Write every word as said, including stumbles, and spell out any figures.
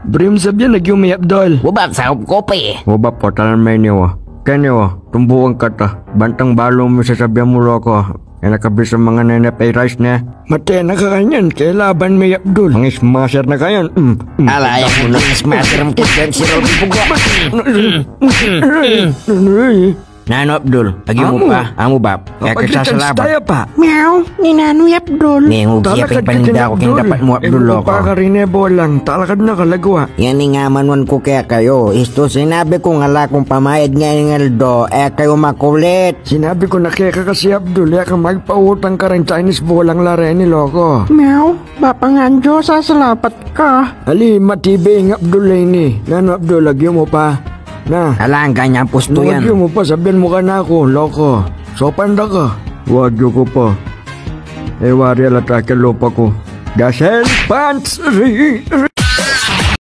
Buri mu sabyan, agyu mu i Abdul. Wa, Bap, saup ku pa e. Wa, Bap, o, talan me ini, wa. Keni, wa, tumbukan ka ta. Bantang balu mu sasabian mu, loko. Yan a kabisa manga nene pay rice ne. Mate na ka kanyan, kelaban me i Abdul. Mangismaser na kanyan. Mm, mm. Ala, yan mu na. Mangismaser mu kit ben sirol ku pugo. Nanu, Abdul? Agyu mu pa? Amu, Bap. Kaya ka sasalabat. Tayo pa. Meow, ninanu i Abdul? Mengugi ya ping paninda ku king dapat mu, Abdul, loko. Talakad ka king Abdul. Ing ku pa karine bolang, talakad na kalagwa. Yan ing amanuan ku kekayu. Istu sinabi kung ala kung pamayad ngeni ing aldo, e kayu makulit. Sinabi ku na keka kasi, Abdul, e ka magpautang karing Chinese bolang la reni, loko. Meow, Bapa, ngan Dios, sasalabat ka. Ali, matibe ing Abdul ini. Nanu, Abdul, agyu mu pa? Na. Alang kanyang pustu yan. Agyu mu pa, sabian mu kanaku, loko. Sopan da ka. Wa, agyu ku pa. E wari ala ta king lupa ku. Dasel pants.